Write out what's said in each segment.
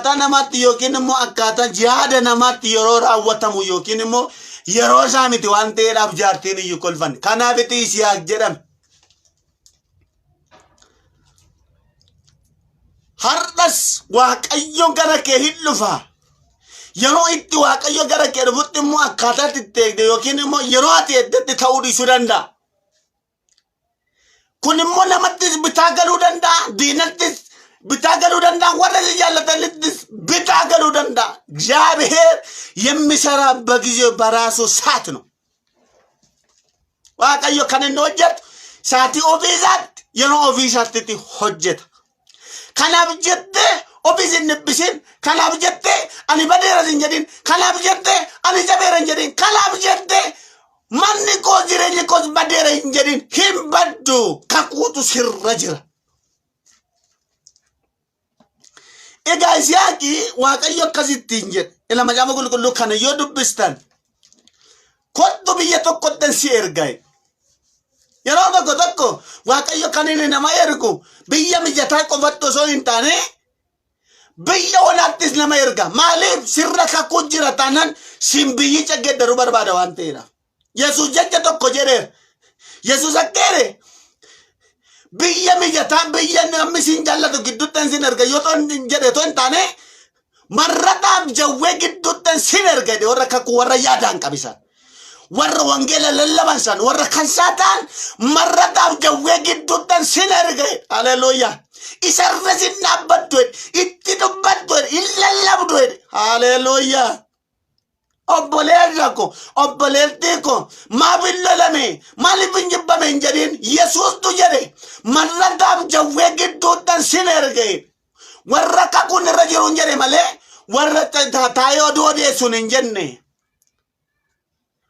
Akkaataa namaatti yookiin immoo akkaataa yaada namaatti yeroo raawwatamu yookiin immoo yeroo isaa miti waan ta'eedhaaf jaartiin iyyuu kolfan. Kanaaf itti Yisihaaq jedhame. Har'as Waaqayyo gara kee hin dhufa. Yeroo itti Waaqayyo gara kee dhufutti immoo akkaataa itti eegde yookiin immoo yeroo ati eegdetti ta'uu dhiisuu danda'a. Kun immoo namattis bitaa galuu danda'a, diinattis bitaa galuu danda'a, warra si jaallatanittis bitaa galuu danda'a. እግዚአብሔር የሚሰራ በጊዜው በራሱ ሰዓት ነው። Waaqayyo kan inni hojjetu sa'aatii ofii isaatti yeroo ofii isaatti hojjeta. Kanaaf jettee ofiis hin dhiphisin. Kanaaf jettee ani badeera hin jedhin. Kanaaf jettee ani jabeera hin jedhin. Kanaaf jettee manni koo jireenyi koos badeera hin jedhin. Hin baddu kakuutu sirra jira. Egaa Yisihaaqi Waaqayyo akkasittiin jedhe. Ila macaafa qulqulluu kana yoo dubbistan kottu biyya tokkotti si erga. Yeroo tokko tokko Waaqayyo kan inni nama ergu biyya mijataa qofatti osoo hin taane biyya onaattis nama erga. Maaliif sirra kakuu jira taanaan siin biyyicha geeddaruu barbaada waan ta'eedhaaf. Yesuus jecha tokko jedheera. Yesuus akka jedhe biyya mijataa biyya namni siin jaallatu gidduutti sin erga yoo ta'u jedhe otoo hin taane marrataaf jawwee gidduutti sin erga jedhe warra kakuu warra yaadaan qabisan. Warra wangeela lallaban san warra kan isaa ta'an marrataaf jawwee gidduutti sin erga jedhe. Haleluuyaa. Isarra sin dhaabbattu jedhe itti dubbattu jedhe hin lallabdu jedhe. Haleluuyaa. Obboleessa ko, obboleettii ko, maaf hin lolame, maaliif hin jibbame hin jedhin. Yesuustu jedhe, marrataaf jawwee gidduuttan sin erge. Warra kakuun irra jiru hin jedhe malee warra taa'ee oduu odeessuun hin jenne.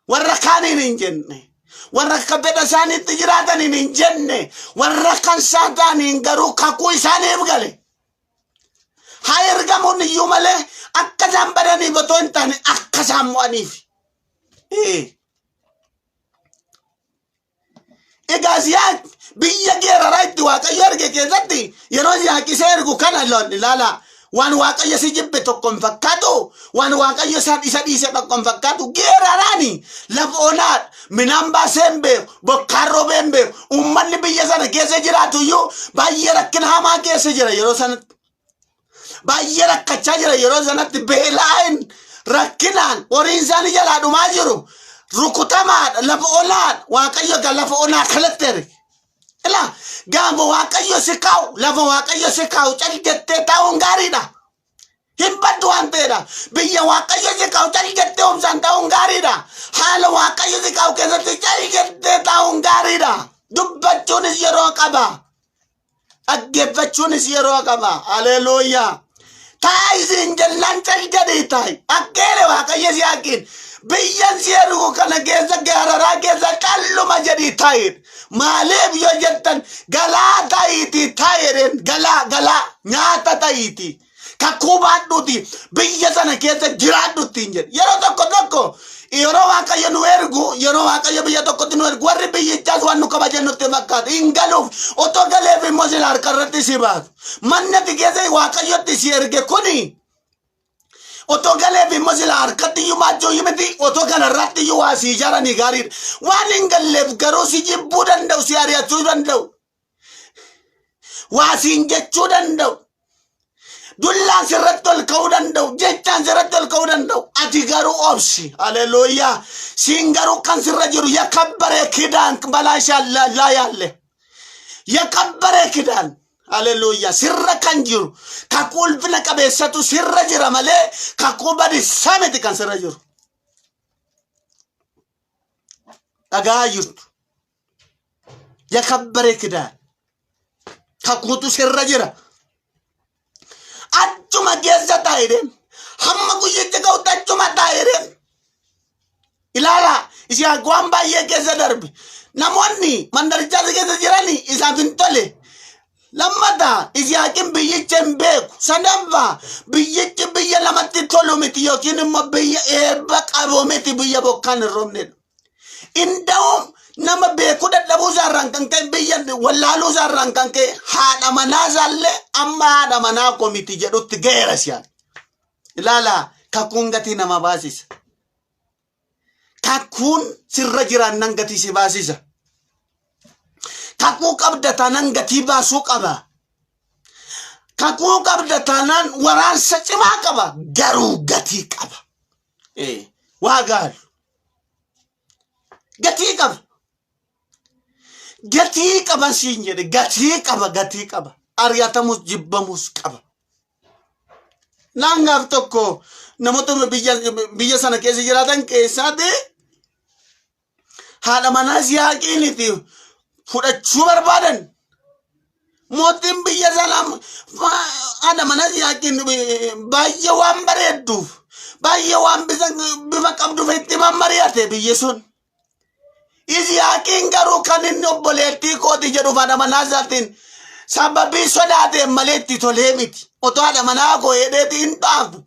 Warra kaaniin hin jenne. Warra akka fedha isaaniitti jiraataniin hin jenne. Warra kan isaa ta'aniin garuu kakuu isaaniif gale. Haa ergamuun iyyuu malee akka isaan badaniif otoo hin taane akka isaan mo'aniif. Egaa Siyaaq biyya geeraraa itti Waaqayyo erge keessatti yeroo Siyaaq isa ergu kana ilaala. Waan Waaqayyo si jibbe tokko hin fakkaatu, waan Waaqayyo isaan isa dhiise tokko hin fakkaatu. Geeraraani lafa onaadha. Midhaan baasee hin beeku, bokkaan roobee hin beeku. Uummanni biyya sana keessa jiraatu iyyuu baay'ee rakkina hamaa keessa jira yeroo sanatti. Baay'ee rakkachaa jira yeroo sanatti beela'een rakkinaan horiin isaanii jalaa dhumaa jiru. Rukutamaadha lafa onaadha. Waaqayyo egaa lafa onaa kanatti erge. Ilaa gaafa Waaqayyo si kaa'u lafa Waaqayyo si kaa'u cal jettee taa'uun gaariidha. Hin baddu waan ta'eedha. Biyya Waaqayyo si kaa'u cal jettee obsaan taa'uun gaariidha. Haala Waaqayyo si kaa'u keessatti cal jettee taa'uun gaariidha. Dubbachuunis yeroo qaba. Dhaggeeffachuunis yeroo qaba. Haleluuyaa. Taa'i siin jennaan cal jedhii taa'i. Akkeele Waaqayyo si haqin. Biyyan si ergu kana keessa gaararaa keessa calluma jedhii taa'i. Maaliif yoo jettan galaa ta'iitii taa'i jedheen galaa galaa nyaata ta'iitii. Kakuu baadhuuti biyya sana keessa jiraadhu ittiin jedhe. Yeroo tokko tokko yeroo Waaqayyo nu ergu yeroo Waaqayyo biyya tokkotti nu ergu warri biyyichaas waan nu kabajan nutti fakkaata. Hin galuuf otoo galeef immoo sila harka irratti si baasu. Manni ati keessa Waaqayyotti si erge kuni otoo galeef immoo sila harkatti iyyuu maachuu iyyuu miti otoo kana irratti iyyuu waa si ijaaranii gaariidha. Waan hin galleef garuu si jibbuu danda'u si ari'achuu danda'u. Waa siin jechuu danda'u. Dullaan sirratti ol ka'uu danda'u. Jechaan sirratti ol ka'uu danda'u. Ati garuu obsi. Haleluuyaa. Siin garuu kan sirra jiru yakabbaree kidaan balaa laa yaalle. Yakabbaree kidaan. Haleluuyaa. Sirra kan jiru kakuu ulfina qabeessatu sirra jira malee kakuu badisaa miti kan sirra jiru. Dhagaa jirtu. Yakabbare kidaan. Kakuutu sirra jira. Achuma keessa taa'ee hamma guyyichi ga'utti achuma taa'ee ilaalaa Isihaaq waan baay'ee keessa darbe. Namoonni mandarichaas keessa jiran isaaf hin tole. Lammata Isihaaqin biyyicha hin beeku. Sadaffaa biyyichi biyya namatti tolu miti yookiin immoo biyya eebba qabu miti biyya bokkaan hin roobnedha. Inda'uum nama beekuu dadhabuu isaarraan kan ka'e biyya wallaaluu isaarraan kan ka'e haadha manaa isaallee amma haadha manaa koo miti jedhutti ga'eera Isihaaq. Ilaalaa kakuun gatii nama baasisa. Kakuun sirra jiraannan gatii si baasisa. Kakuu qabda taanaan gatii baasuu qaba. Kakuu qabda taanaan waraansa cimaa qaba. Garuu gatii qaba. Waa gaalu. Gatii qaba. Gatii qaba siin jedhe gatii qaba gatii qaba. Ari'atamus jibbamus qaba. Naan gaaf tokko namoota biyya sana keessa jiraatan keessaati haadha manaa Yisihaaqiiniti fudhachuu barbaadan. Mootiin biyya sanaa haadha manaa Yisihaaqiin baay'ee waan bareedduuf baay'ee waan bifa qabduuf itti mammari'ate biyyi sun. Yisihaaqiin garuu kan inni obboleettii kooti jedhuuf haadha manaa isaatiin sababii sodaateen malee itti tolee miti. Otoo haadha manaa koo hedheeti hin dhaabu.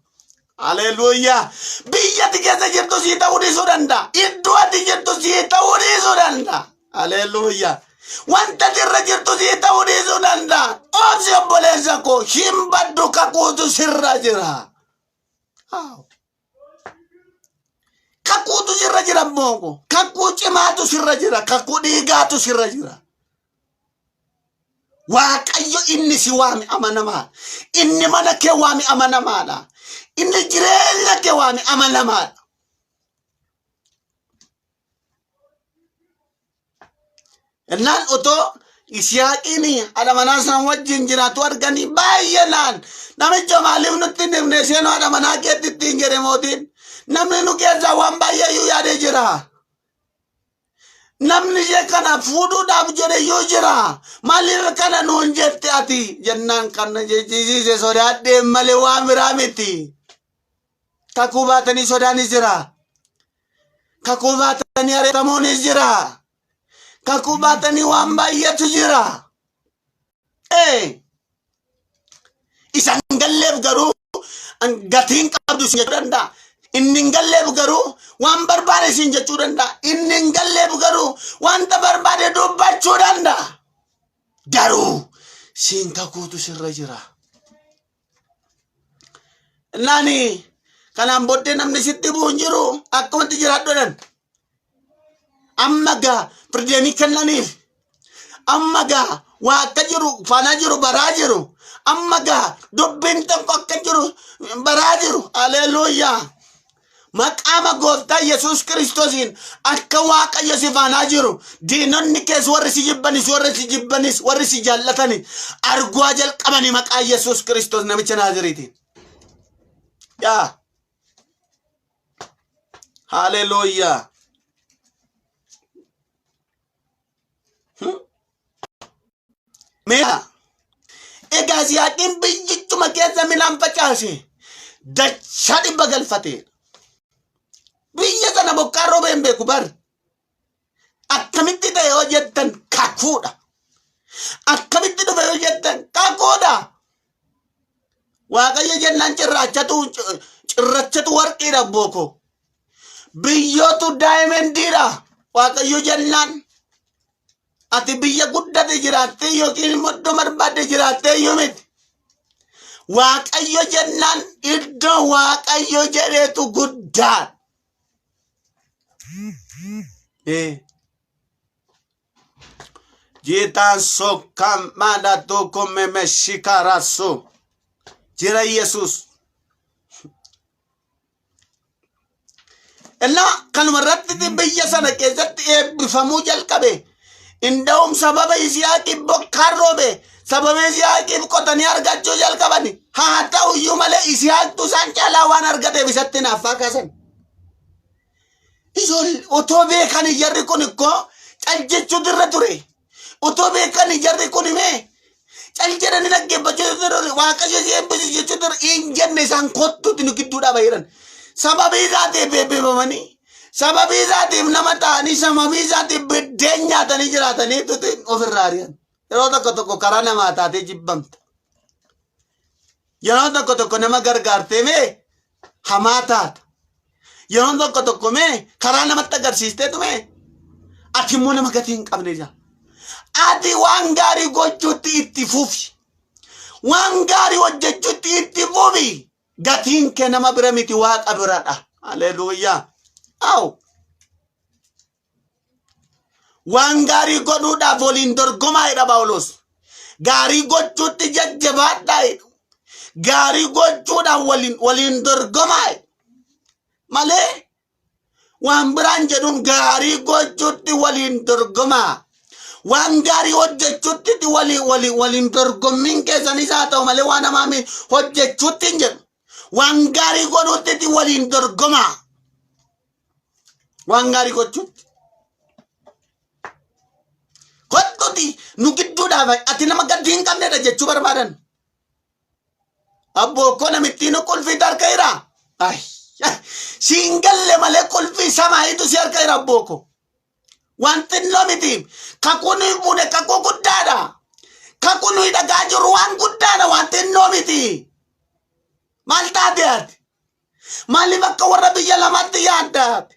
Haleluuyaa. Biyya ati keessa jirtu sii ta'uu dhiisuu danda'a. Iddoo ati jirtu sii ta'uu dhiisuu danda'a. Haleluuyaa. Wanta ati irra jirtu sii ta'uu dhiisuu danda'a. Obsi obboleessa koo hin baddu kakuutu sirra jira. Haa. Kakuutu sirra jira mooko. Kakuu cimaatu sirra jira. Kakuu dhiigaatu sirra jira. Waaqayyo inni si waame amanamaadha. Inni mana kee waame amanamaadha. Inni jireenya kee waame amanamaadha. Innaan otoo Yisihaaqiin haadha manaa sana wajjin jiraatu arganii baay'ee naan namicha maaliif nutti hin himne isheen haadha manaa keetti ittiin jedhe mootiin namni nu keessaa waan baay'ee iyyuu yaadee jira. Namni ishee kana fuudhuudhaaf jedhe iyyuu jira. Maaliif kana nuun jette ati jennaan kan na jechisiise sodaadheen malee waan biraa miti. Kakuu baatanii sodaanis jira. Kakuu baatanii ari'atamuunis jira. Kakuu baatanii waan baay'eetu jira. Ee, isa hin galleef garuu gatiin qabdu isin jechuu danda'a. Inni hin galleef garuu waan barbaade isin jechuu danda'a. Inni hin galleef garuu wanta barbaade dubbachuu danda'a. Garuu siin kakuutu sirra jira. Naani kanaan booddee namni sitti bu'u hin jiru akkumatti jiraadhu jedhan. Amma gaa firdeenii kennaniif. Amma gaa waa akka jiru faanaa jiru baraa jiru. Amma gaa dubbiin tokko akka jiru baraa jiru. Aleluuyaa. Maqaama gooftaa Yesuus Kiristoosiin akka Waaqayyo si faanaa jiru diinonni kees warri si jibbanis warri si jibbanis warri si jaallatani arguu jalqabani maqaa Yesuus Kiristoos namicha Naaziriitiin. Yaa haleluuyaa. Mee egaa Yisihaaqiin biyyichuma keessa midhaan facaase dachaa dhibba galfate. Biyya sana bokkaan roobee hin beeku bar. Akkamitti ta'e yoo jettan kakuudha. Akkamitti dhufe yoo jettan kakuudha. Waaqayyo jennaan cirraachatu cirrachatu warqiidha booko. Biyyootu daayimendiidha. Waaqayyo jennaan ati biyya guddate jiraattee yookiin immoo iddoo barbaadde jiraattee iyyuu miti. Waaqayyo jennaan iddoo Waaqayyo jedheetu guddaadha. Jiitaan sokkaan maadha tokko meme shikarasu. Jira Yesuus. Innaa kanuma irratti biyya sana keessatti eebbifamuu jalqabe. Inda'um sababa Yisihaaqiif bokkaan roobe. Sababa Yisihaaqiif qotanii argachuu jalqabani. Haa ta'u iyyuu malee Yisihaaqtu isaan caalaa waan argateef isatti hinaaffaa kaasan. Ijoollee otoo beekanii jarri kun ikkoo cal jechuutu irra ture. Otoo beekanii jarri kun mee cal jedhanii dhaggeeffachuu irra ture. Waaqayyo si eebbisu jechuutu irra hin jenne isaan kottuuti nu gidduudhaa bahiran. Sababii isaatiif eebbifamanii sababii isaatiif nama ta'anii sababii isaatiif biddeen nyaatanii jiraatanii tuti ofirraa ari'an. Yeroo tokko tokko karaa namaa taatee jibbamta. Yeroo tokko tokko nama gargaartee mee hamaa taata. Yeroo tokko tokko mee karaa namatti agarsiisteetu mee ati immoo nama gatii hin qabne jaa. Ati waan gaarii gochuutti itti fufi. Waan gaarii hojjechuutti itti fufi. Gatiin kee nama bira miti waaqa biradha. Haleluuyaa. Aw. Waan gaarii godhuudhaaf waliin dorgomaa jedha Phaawulos. Gaarii gochuutti jajjabaadhaa jedhu. Gaarii gochuudhaan waliin waliin dorgomaa jedhu. Malee waan biraan jedhuun gaarii gochuutti waliin dorgomaa. Waan gaarii hojjechuutti waliin waliin waliin dorgommiin keessanis haa ta'u malee waan hamaa hojjechuutti hin jedhu. Waan gaarii godhuutti waliin dorgomaa. Waan gaarii gochuutti. Kottuti nu gidduudhaa ba'i. Ati nama gaddii hin qabnedha jechuu barbaadan. Abboo koo namittiin qulfii harka jira. Ay, siin galle malee qulfii samaayitu si harka jira abboo koo. Waan xinnoo miti. Kakuu nuyi fuune kakuu guddaadha. Kakuu nuyi dhagaa jirru waan guddaadha waan xinnoo miti. Maal taate ati? Maaliif akka warra biyya lamaatti yaadda ati?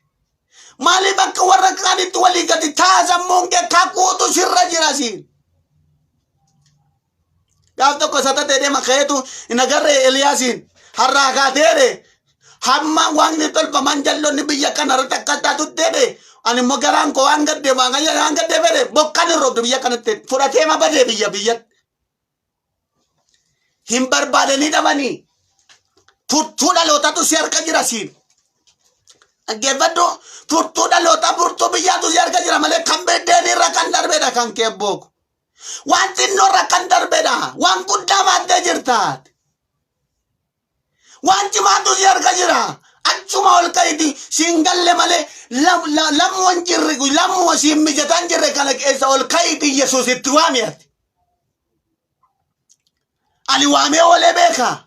Maaliif akka warra kaanitti walii gadi taasammuun kee kakuutu sirra jira siin? Gaaf tokko isa tatee deema ka'eetu hin agarree Eliyaasiin har'aa kaateere hamma waaqni tolfaman jalloonni biyya kana irratti akka taatutti jedhe ani immoo garaan koo waan gaddeef waan waan gaddeef jedhe bokkaan hin roobdu biyya kanatti fudhatee ma badee biyya biyyatti hin barbaadanii dhabanii furtuu dhalootatu si harka jira siin dhaggeeffadhu furtuu dhalootaa furtuu biyyaatu si harka jira malee kan beddeen irra kan darbedha kan kee booku Waan xinnoo irra kan darbedha. Waan guddaa baattee jirta. Waan cimaatu si harka jira. Achuma ol ka'iti siin galle malee lamuu hin jirre lamuu siin mijataa hin jirre kana keessa ol ka'iti Yesuus itti waami ati. Ani waamee oolee beeka.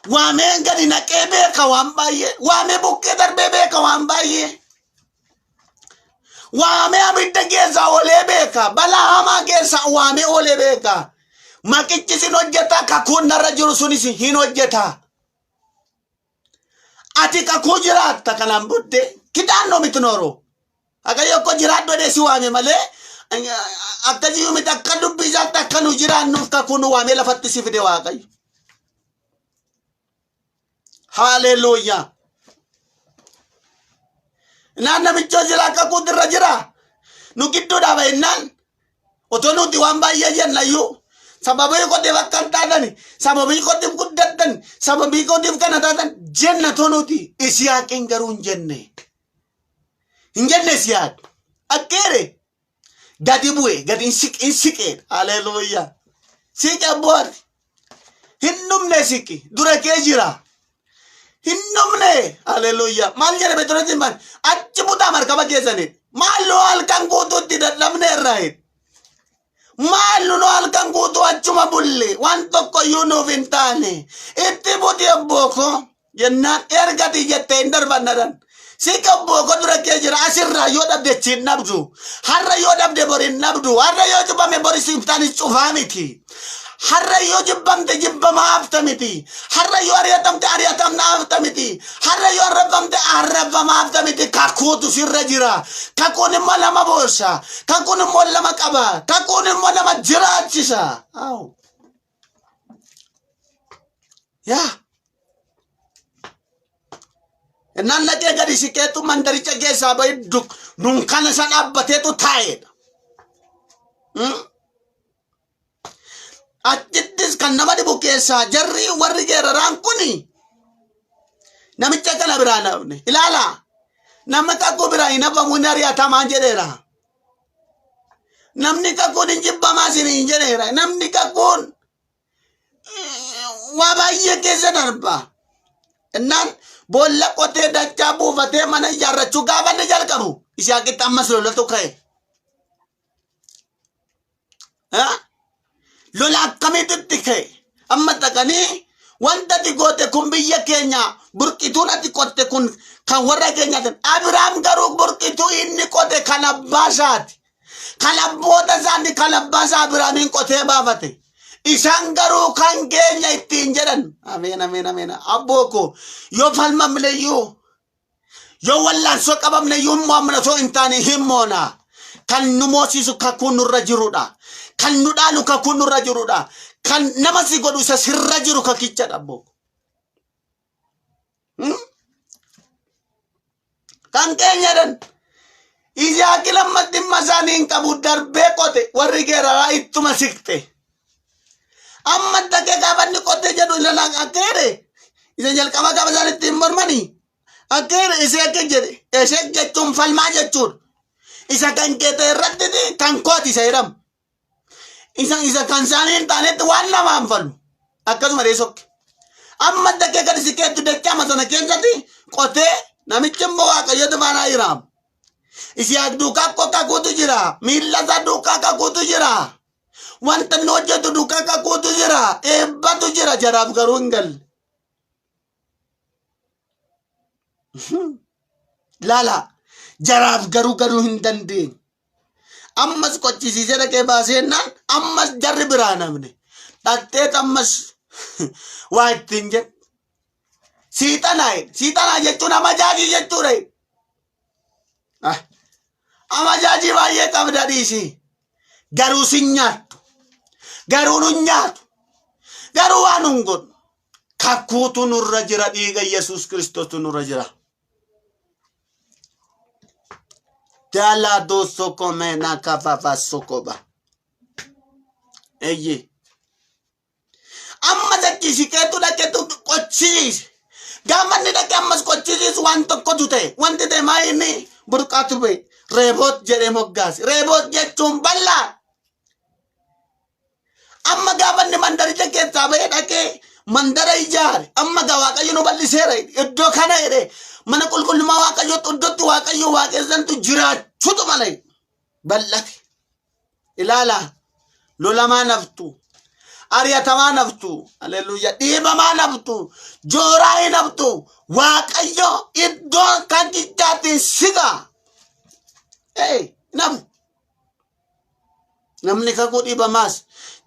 Waamee gadi naqee beeka waan baay'ee. Waamee bukkee darbee beeka waan baay'ee. Waamee abidda keessaa oolee beeka. Balaa hamaa keessaa waamee oolee beeka. Maqichi sin hojjeta kakuun narra jiru sunis hin hojjeta. Ati kakuu jiraatta kanaan booddee kidaannoo miti nooroo. Waaqayyo akka jiraadhu jedhee si waame malee akka jiru miti akka dubbii isaatti akka nu jiraannuuf kakuu nu waamee lafatti si fide Waaqayyo. Haaleluuyaa. Naan namichoo jira akka kuutu irra jira. Nu gidduudhaa ba'innaan otoo nuti waan baay'ee jenna iyyuu sababii kootiif akka hin taatani sababii kootiif guddattan sababii kootiif kana taatan jenna otoo nuti Isiyaaqiin garuu hin jenne. Hin jenne Isiyaaq. Akkeere gadi bu'e gadi hin siqee haleluuyaa siqe abbooti hin dhumne siqi dura kee jira hin dhumne haleluuyaa maal jedhe Phexrosin maal achi butaa markaba keessanii maal nu halkan guutuutti dadhabne irraa hin maal nu halkan guutuu achuma bulle waan tokko iyyuu nuuf hin taane itti buti obboo koo jennaan ergati jettee hin darbannadan siqa obboo koo dura kee jira asirraa yoo dhabde achi hin dhabdu har'a yoo dhabde bori hin dhabdu har'a yoo cufame bori siftaanis cufaa miti har'a yoo jibbamte jibbamaa hafta miti har'a yoo ari'atamte ari'atamna hafta miti Har'a yoo arrabfamte arrabfamaa hafta miti kakuutu sirra jira. Kakuun immoo nama boossa. Kakuun immoo nama qaba. Kakuun immoo nama jiraachisa. Aw. Yaa. Innaan dhaqee gadi siqeetu mandaricha keessaa bahee dunkaana isa dhaabbateetu taa'eedha. Achittis kan nama dhibu keessaa jarri warri geeraraan kuni namicha kana biraa namni ilaala nama kakuu biraa hin hafamu hin ari'atamaa jedheera. Namni kakuun hin jibbamaa isin hin jedheera. Namni kakuun waa baay'ee keessa darba. Innaan boolla qotee dachaa buufatee mana ijaarrachuu gaafa inni jalqabu Isihaaqitti ammas lolatu ka'e. Ha? Lola akkamiitu itti ka'e? Amma dhaqanii wanta ati goote kun biyya keenya burqituun ati qotte kun kan warra keenyaati. Abiraam garuu burqituu inni qote kan abbaa isaati. Kan abboota isaati kan abbaa isaa Abiraamiin qotee baafate. Isaan garuu kan keenya ittiin jedhan. Ameen ameen ameen. Abboo koo yoo falmamne iyyuu Yoo wallaansoo qabamne iyyuu immoo amma osoo hin taane hin moona. Kan nu moosisu kakuu nurra jirudha. Kan nu dhaalu kakuu nurra jirudha. Kan nama si godhu isa sirra jiru kakichadha abboo. Kan keenya jedhan. Yisaaqi lammas dhimma isaanii hin qabu darbee qote warri Geeraraa ittuma siqxe. Amma dhaqee gaafa inni qote jedhu isa akka jedhe isa jalqaba gaafa isaan ittiin mormanii akka jedhe isee akka jedhe Esheek jechuun falmaa jechuudha. Isa kan kee ta'e irratti kan kooti isa jedhamu. Isa kan isaanii hin taanetti waan namaan falu. Akkasuma dee sokke. Amma dhaqee gadi siqeetti dachama sana keessatti qotee namichi immoo waaqayyotu faanaa jira. Isiyaaq duukaa akkoo kakuutu jira. Miilla isaa duukaa kakuutu jira. Wanta inni hojjetu duukaa kakuutu jira. Eebbatu jira. Jaraaf garuu hin galle. Laala jaraaf garuu galuu hin dandeenye. Ammas qochisiisee dhaqee baaseennaan ammas jarri biraa namne. Dhaqxeet ammas waa ittiin jedhe. Siixanaa jedhe. Siixanaa jechuun amajaajii jechuudha. Ah, Amajaajii baay'ee qabda dhiisi. Garuu sin nyaattu. Garuu nun nyaatu. Garuu waan nun godhu. Kakuutu nurra jira dhiiga Yesuus Kiristoostu nurra jira. Dala soko mena kafafa sokoba. Eyyee. Amma achi siqeetu dhaqeetu qochisiise. Gaafa inni dhaqe ammas qochisiisu waan tokkotu ta'e. Wanti ta'e maa inni burqaatu ba'e. Reeboot jedhee moggaase. Reeboot jechuun bal'aa. Amma gaafa inni mandaricha keessaa ba'ee dhaqee mandara ijaare. Amma gaa Waaqayyo nu bal'iseera. Iddoo kana jedhee mana qulqullummaa Waaqayyootti iddootti Waaqayyo waaqessantu jiraachuutu mala. Bal'ate. Ilaala lolamaa naftu ari'atamaa naftu aleluuya dhiibamaa naftu jooraa hin haftu waaqayyo iddoo kan cichaatiin siga ee nafu namni kakuu dhiibamaas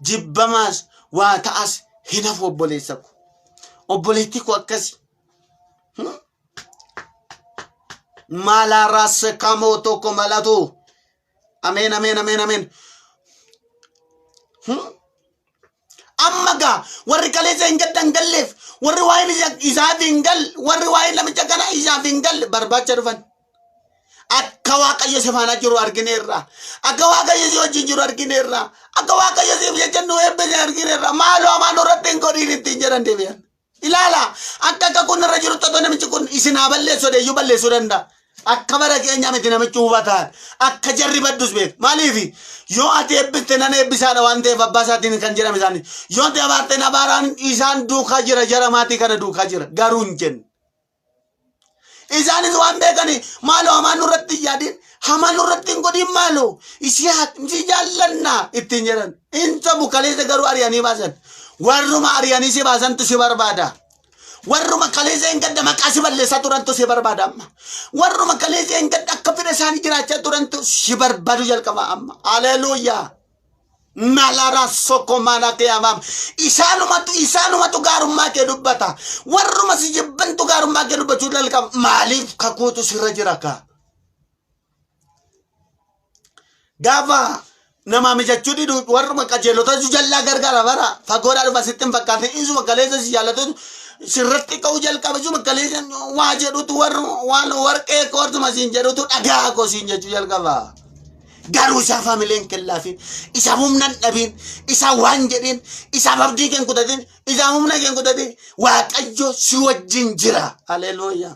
jibbamaas waa ta'as hin hafu obboleessa ko obboleettii ko akkasi Maalaaraas kamoo tokko malatu Ameen, ameen, ameen, ameen. Amma gaa warri kaleessa hin gaddan galleef warri waa'een isaaf hin galle warri waa'een namicha kana isaaf hin galle barbaacha dhufan. Akka Waaqayyo si faana jiru argineerra. Akka Waaqayyo si wajjin jiru argineerra. Akka Waaqayyo siif jecha nu eebbise argineerra. Maaloo hamaa nurratti hin godhiin ittiin jedhan deebi'an. Ilaala akka akka kun irra jiru otoo namichi kun isin haa balleessu odeeyyuu balleessuu danda'a. Akka bara keenya miti namichi hubataan akka jarri baddus beeku. Maaliif yoo ati eebbiste nan eebbisaadha waan ta'eef abbaa isaatiin kan jedhame isaanii. Yoo ati abaarte abaaraan isaan duukaa jira jara maatii kana duukaa jira garuu hin jenne. Isaanis waan beekani maaloo hamaa nurratti hin yaadin hamaa nurratti hin godhin maaloo isii si jaallannaa ittiin jedhan. Hin sobu kaleessa garuu ari'anii baasan. Warruma ari'anii si baasantu si barbaada. Warruma kaleessa hin gadda maqaa si balleessaa turantu si barbaada amma. Warruma kaleessa hin gadda akka fedha isaanii jiraachaa turantu si barbaadu jalqaba amma. Haleluuyaa. Malara soko mana kee amaam. Isaanumatu isaanumatu gaarummaa kee dubbata. Warruma si jibbantu gaarummaa kee dubbachuu jalqaba. Maaliif kakuutu sirra jira kaa? Gaafa namaa mijachuu didu warruma qajeelota jallaa gargaara bara fagoodhaa dhufa sitti hin fakkaatin isuma kaleessa si jaallatu sirratti ka'uu jalqaba isuma kaleessa waa jedhutu warruma waan warqee koortuma siin jedhutu dhagaa koo siin jechuu jalqaba. Garuu isaaf hamilee hin kennaafin, isaaf humna hin dhabin, isaaf waan jedhin, isaaf abdii kee hin kutatin, isaaf humna kee hin kutatin. Waaqayyo si wajjin jira. Haleluuyaa.